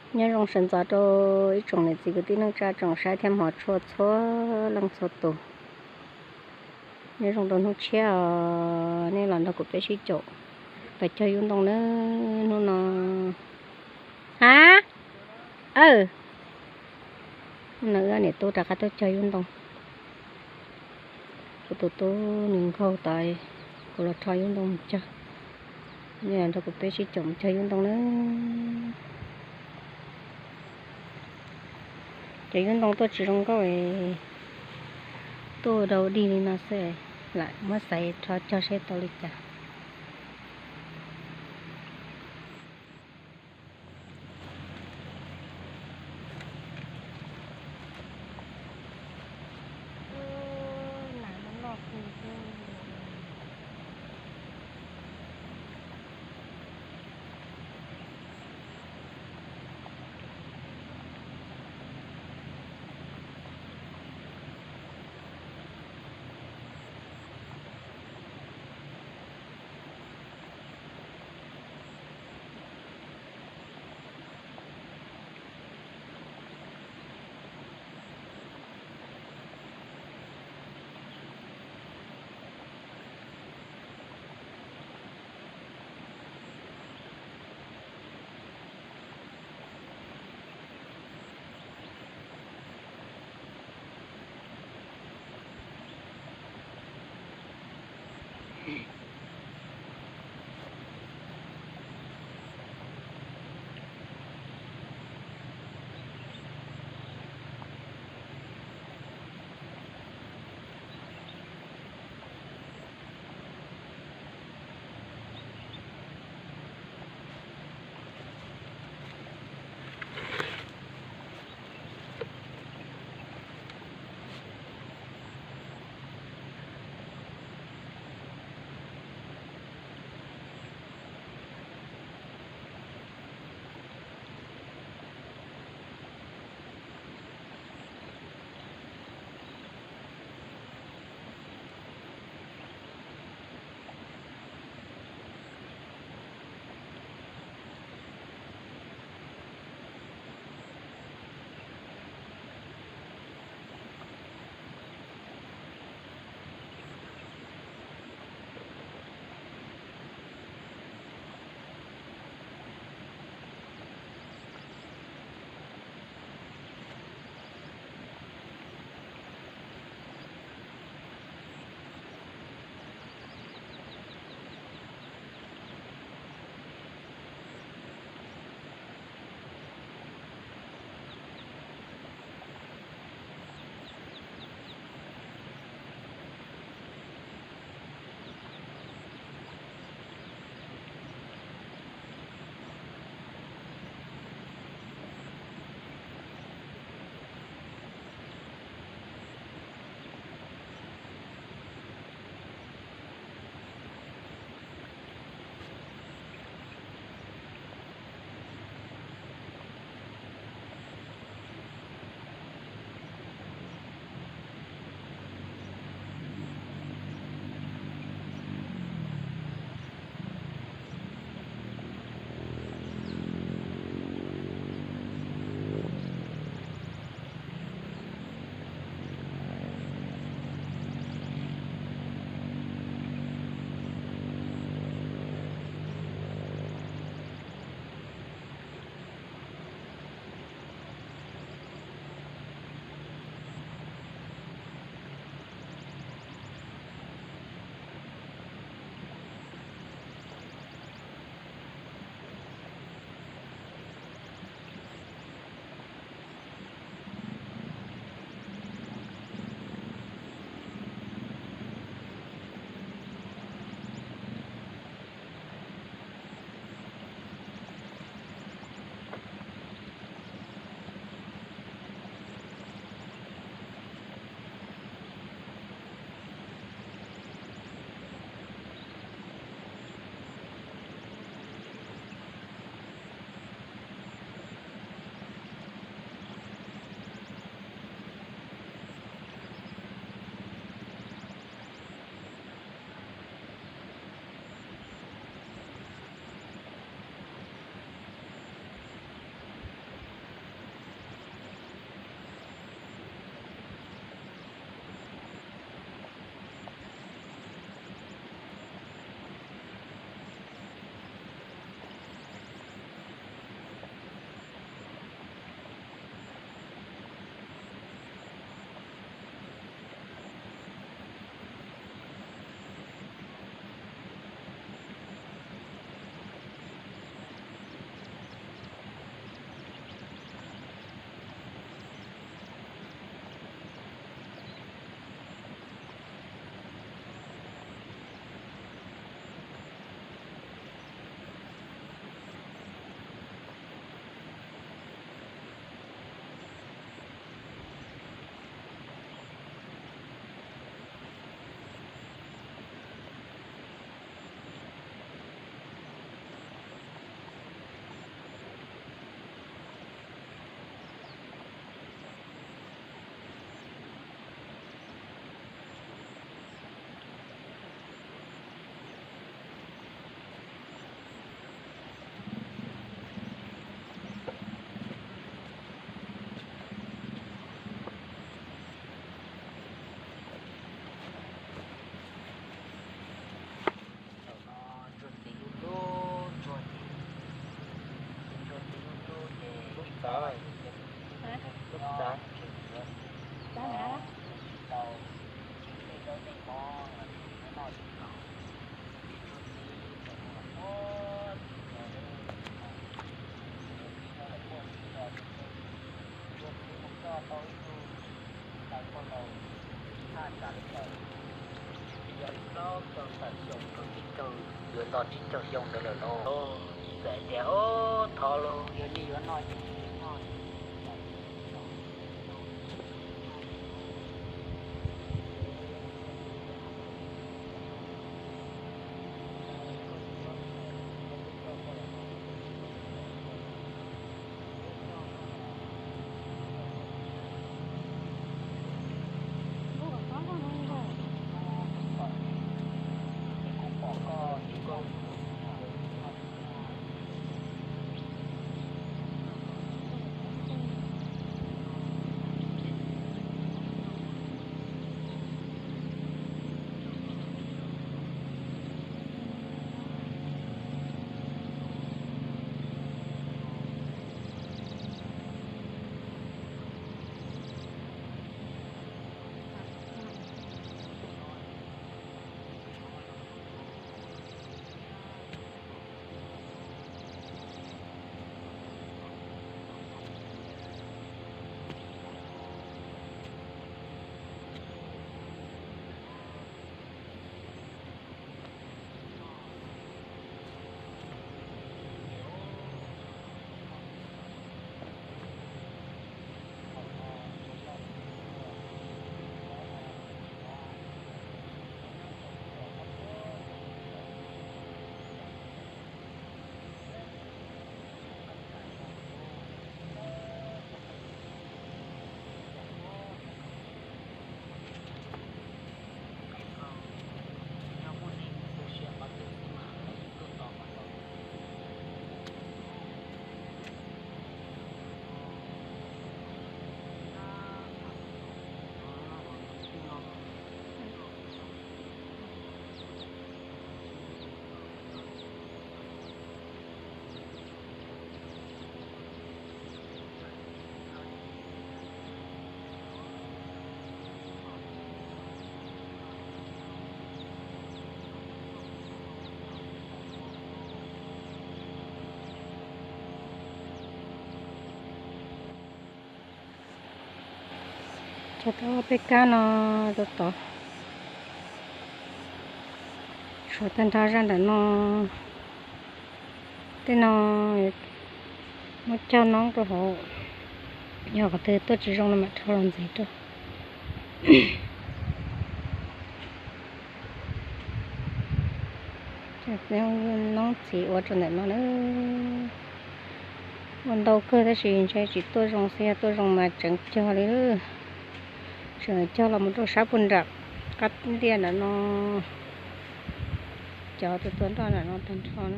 Nyob zoo sawv ntxov rau ib tsoom niam txiv kwv tij neej tsa tsoom saib thiab hmov tshua txhua leej txhua tus. Nyob zoo rau hnub tshiab os, nej los nrog kuv peb sib caum pais cog yub ntoo na hnub no. Ha, aw, hnub no wb niam tub rov qab tuaj cog yub ntoo. Kuv tus tub nws nkaug tod, kuv los rho yub ntoo mus cog. Nej los nrog kuv peb sib caum mus cog yub ntoo na. Cov yub ntoo tuaj tsis zoo nkauj, tuaj dau dig li no xwb, lam muab xaiv rho cog seb tau li cas. Yuav nto tsib caug xyoo ntawd lawm lauj. Txawm tias ub thov lauj, yog nej yuav noj ces nej noj. Tso tau peb kab no rau tod, tshuav tag nrho zaj nram no. Tej no muab cog noob rau hauv, yog qhov twg tuaj tsis zoo no mam rho los ntxiv rau. Noob txiv ua rau ntawm no na. Ua ntau kawg tab sis ntshe tsis tuaj zoo xwb, yog tuaj zoo mas tseem cog li. Tseem cog los mus rau sab puag nram qab liaj nram no, cov tus tua nroj nram no tag nrho na.